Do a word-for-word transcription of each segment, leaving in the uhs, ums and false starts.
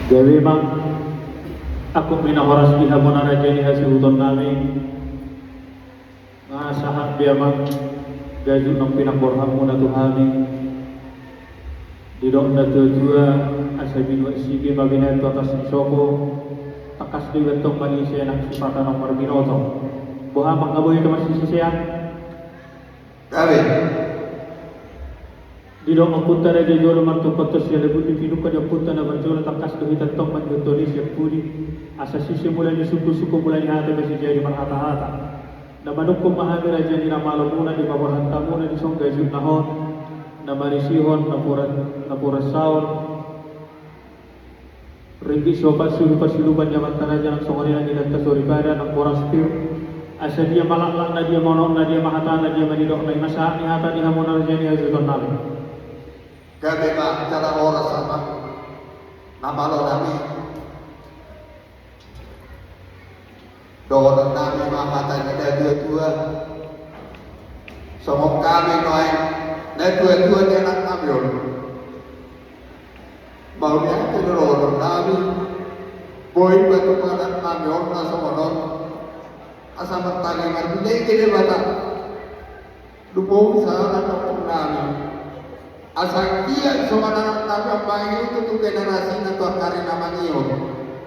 Gabe ma, angkup ma na horas di hamuna raja ni hasuhuton nami. Nga sahat be amang gajut naung pinamborhatmuna tu hami. Didok na tuatua, asa binuat sige ma binahen tu atas ni sopo. Tangkas do iba tong manise nang sipata na marbinoto. Boha amang, nga boi hita marsisisean? Gabe. Didok ompunta na jojolo martungkot sian labun di pinungka di ompunta na parjolo, tangkas do hita tong manjotoni sian pudi. Asa sise mula ni sungkun, sungkun mula ni hata, basa jadi marhatahata. Na manungkun ma hami raja ni na malomuna di paborhat hamuna di son gajut na hot, na marisihon, na pura, na pura saor. Ringgit siopat suhi pasiluban ni amanta raja nang songon i nang inanta soripada nang boras pir. Asa dia ma laklak na, dia ma unokna, dia ma hatana, dia ma nidokna, i ma sahat ni hata di hamuna raja ni hasuhuton nami. Gabe ma jala horas amang na malo nami. Dohonon nami ma hata ni na tuatua. Songon hami nuaeng na tuatua ni anak nami on, mauliate do dohonon nami. Boi ma tutu anak nami on na songon on. Asa martangiang ma di Debata. Lumobi sahala ni ompung nami. Asa anggiat songon anak nami on ma i tutu generasina tu angka ari na mangihut.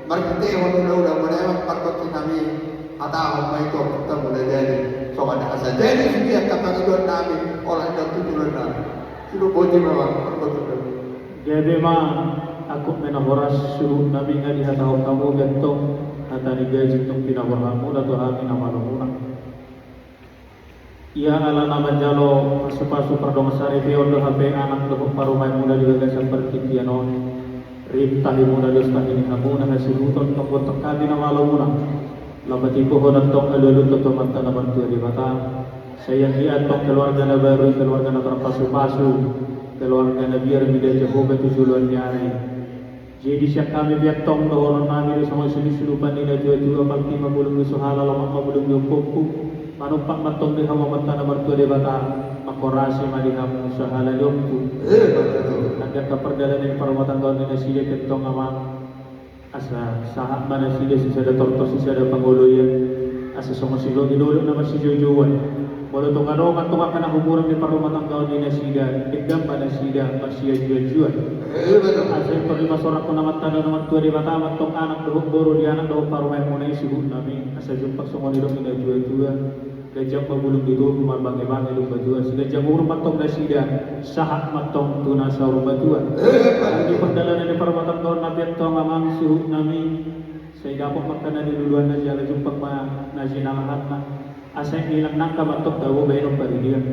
Marhitehon ulaula muna i amang pargonsi nami, hatahon ma i tu ompunta mula jadi. Songon asa jadi sude angka pangidoan nami, olat ni ompung mula nami. Sude boti ma amang pargonsi nami. Gabe ma, angkup ma na horas suhut nami, nga dihatahon hamu be antong hata ni gajut naung pinaborhatmuna tu hami na malomuna. Ia ala na manjalo pasupasu pardongansaripeon do hape anak dohot parumaenmuna di bagasan partingkian on. Rim tahimuna dos tahi ni hamuna hasuhuton tongtong hami na malomuna. Laho patimbohon antong alualunta tu Amanta na martua Debata. Sai anggiat antong keluarga na baru i keluarga na tarpasupasu, keluarga na biar mida Jahowa tu joloan ni ari. Jadi sian hami be antong dohonon nami do songon sinusunupan ni na tuatua, palti ma bulung ni so halak, lomak ma bulung ni ompungku. Manumpak ma antong di hamu Amanta na martua Debata, manghorasi ma di hamu sahala ni ompu. Nang di angka pardalanan ni parrumatanggaon ni nasida pe antong amang. Asa sahat ma nasida sisada tortor sisada pangoloian. Asa songon silolot ni dolok na marsijoujouan. Molo tung adong antong angka na humurang di parrumatanggaon ni nasida, denggan ma nasida marsianjuanjuan. Asa i torus ma soranghon Amanta na martua Debata ma antong anak dohot boru di anak dohot parumaenmuna i suhut nami. Asa jumpang songon i do i na tuatua. Ganjang ma bulung di togu, marbangebange domba tua. Siganjang umur ma antong nasida, sahat ma antong tu na saur matua. Di pardalanan ni parrumatanggaon na pe antong amang suhut nami. Sai dapot ma angka na niluluanna jala jumpang ma na jinalahanna. Asa inang nangka ma antong tabo bahenon paridian.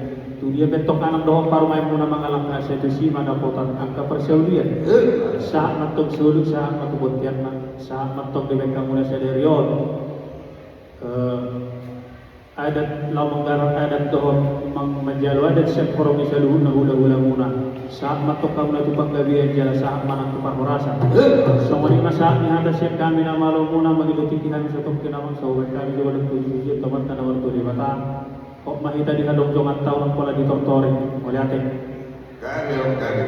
Tu dia pe antong anak dohot parumaenmuna mangalangka, asa tusi ma dapotan angka parsaulian. Sahat ma antong solu, sahat ma tu bonteanna. Sahat ma antong dibahen hamuna sadari on. Eh, adat, laho manggarar adat dohot mang-, manjalo adat sian horong ni saluhutna hulahulamuna. Sahat ma antong hamuna tu panggabean jala sahat ma nang tu parhorasan. Songon i ma sahat ni hata sian hami na malomuna, mangido tingki hami satongkin amang, sai hubahen hami do bahen pujipujian tu Amanta na martua Debata. Hot ma hita di hadongjonganta on, pola di tortoring. Mauliate. Gabe, gabe.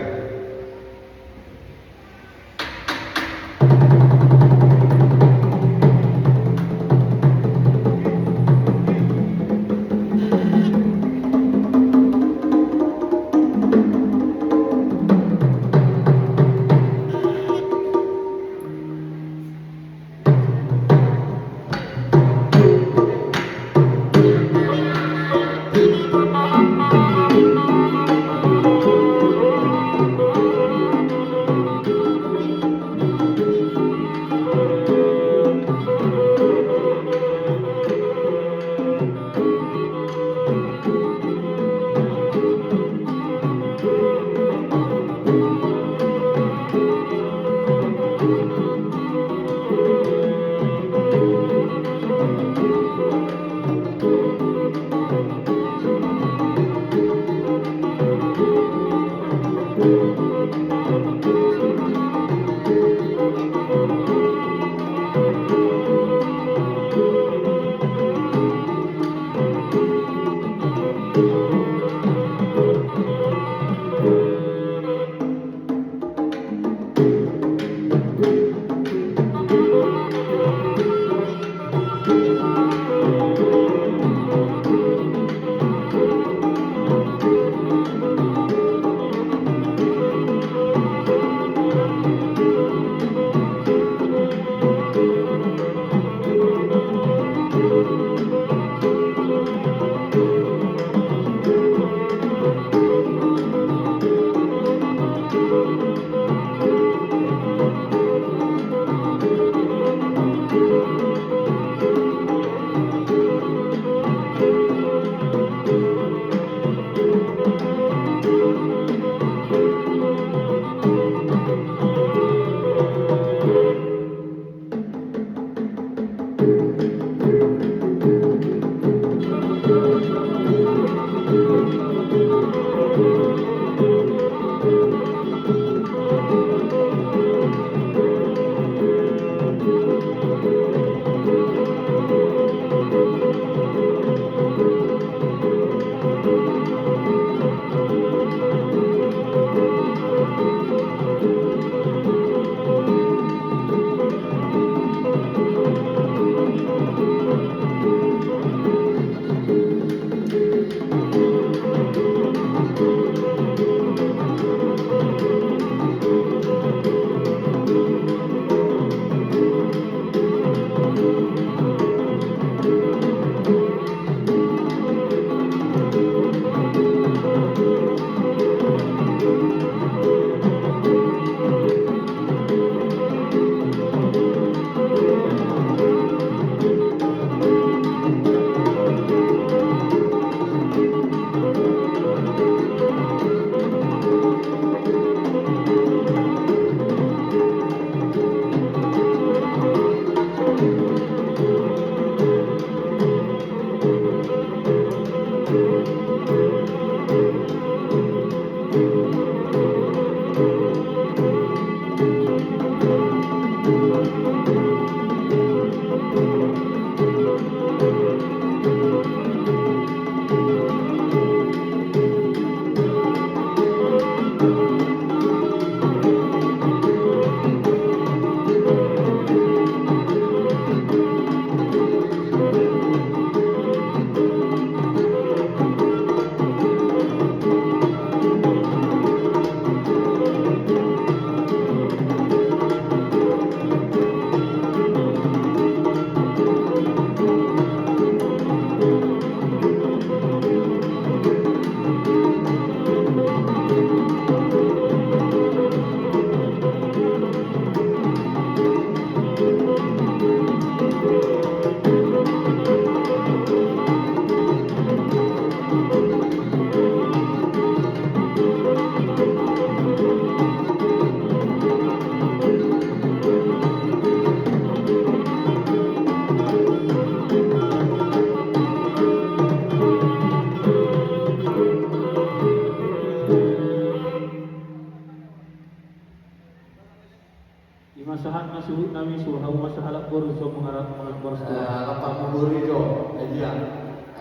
Ima sahat ma suhut nami, suhut hau ma sahalak boru, so mangarap mangan boras tu. Eh, apa muburi jo, eh, dia.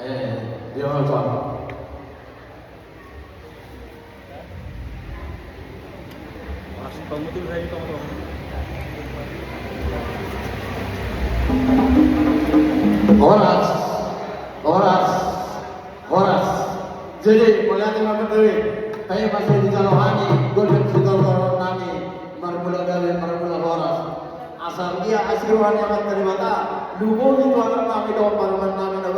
Eh, dia nonton. Horas, horas, horas. Jadi, mauliate ma mandiri. Tahe ma sai dijalo hami gondang sitortoron nami, marmula gabe, marmula horas. Asa ia asi roha ni Amanta Debata, lumobi tu anak nami dohot parumaen nami na